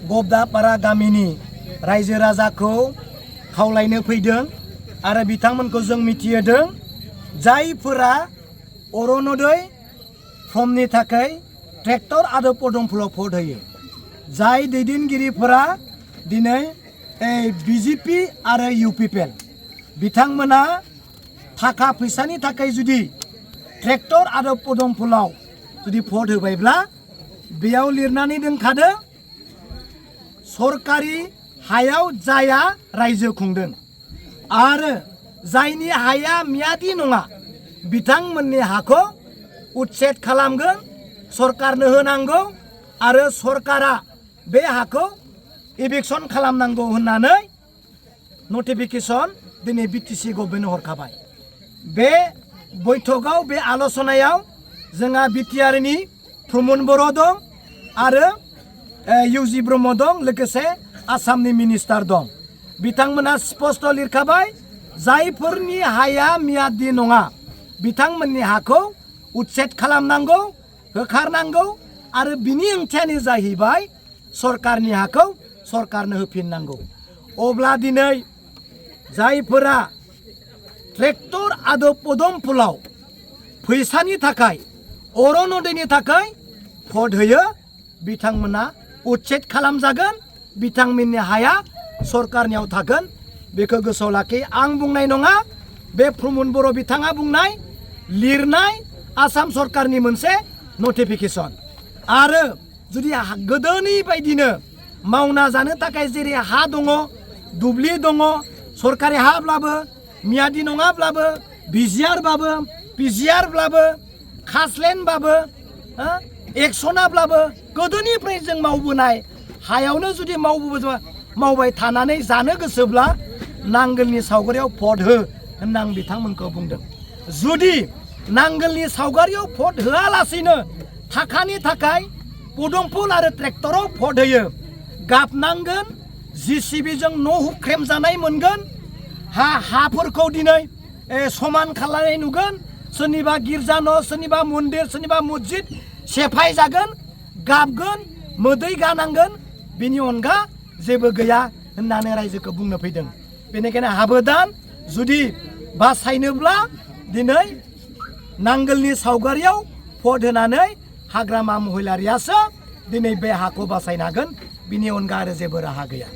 गबदापारा गामिनि रायजो राजाखौ खावलायनो फैदों आरो बिथांमोनखौ जों मिथिहोदों जायफोरा अरुणोदय फर्मनि थाखाय ट्रेक्टर आरो पदमफुलाव भट होयो जाय दैदेनगिरिफोरा दिनै बिजेपि आरो इउपिपिएल बिथांमोना थाखा फैसानि थाखाय जुदि ट्रेक्टर आरो पदमफुलाव जुदि भट होबायब्ला बेयाव लिरनानै दोनखादों सरकारि हायाव जाया रायजो खुंदों आरो जायनि हाया मियादि नङा बिथांमोननि हाखौ उच्छेद खालामगोन सरकारनो होनांगौ आरो सरकारा बे हाखौ इभिक्सन खालामनांगौ होननानै नटिफिकेसन दिनै बिटिसि गभर्नमेन्टनो हरखाबाय बे बैठकआव बे आलोचनायाव जोंहा बिटिआरनि प्रमद बर' दं आरो इउजि ब्रह्म दं लोगोसे आसामनि मिनिस्टार दं बिथांमोना स्पष्ट लिरखाबाय जायफोरनि हाया मियादि नङा बिथांमोननि हाखौ उच्छेद खालामनांगौ होखारनांगौ आरो बिनि ओंथियानो जाहैबाय सरकारनि हाखौ सरकारनो होफिननांगौ अब्ला दिनै जायफोरा ट्रेक्टर आरो पदमफुलाव फैसानि थाखाय अरुणोदयनि थाखाय भट होयो बिथांमोना उच्छेद खालामजागोन बिथांमोननि हाया सरकारनियाव थागोन बेखौ गोसोआव लाखि आं बुंनाय नङा बे प्रमद बर' बिथाङा बुंनाय लिरनाय आसाम सरकारनि मोनसे नटिफिकेसन आरो जुदि गोदोनि बायदिनो मावना जानो थाखाय जेरै हा दङ दुब्लि दङ सरकारि हाब्लाबो मियादि नङाब्लाबो बिजिआरबाबो पिजिआरब्लाबो खासलेनबाबो एक्सनाब्लाबो गोदोनिफ्राय जों मावबोनाय हायावनो जुदि मावबाय थानानै जानो गोसोब्ला नांगोलनि सावगारियाव भट हो होनना आं बिथांमोनखौ बुंदों जुदि नांगोलनि सावगारियाव भट होआलासेनो थाखानि थाखाय पदमफुल आरो ट्रेक्टराव भट होयो गाबनांगोन जिसिबिजों न' हुख्रेम जानाय मोनगोन हाफोरखौ दिनै समान खालामनाय नुगोन सोरनिबा गिर्जा न' सोरनिबा मन्दिर सोरनिबा मस्जिद सेफाय जागोन गाबगोन मोदै गानांगोन बिनि अनगा जेबो गैया होननानै रायजोखौ बुंनो फैदों बेनिखायनो हाबोदान जुदि बासायनोब्ला दिनै नांगोलनि सावगारियाव भट होनानै हाग्रामा महिलारियासो दिनै बे हाखौ बासायनो हागोन बिनि अनगा आरो जेबो राहा गैया।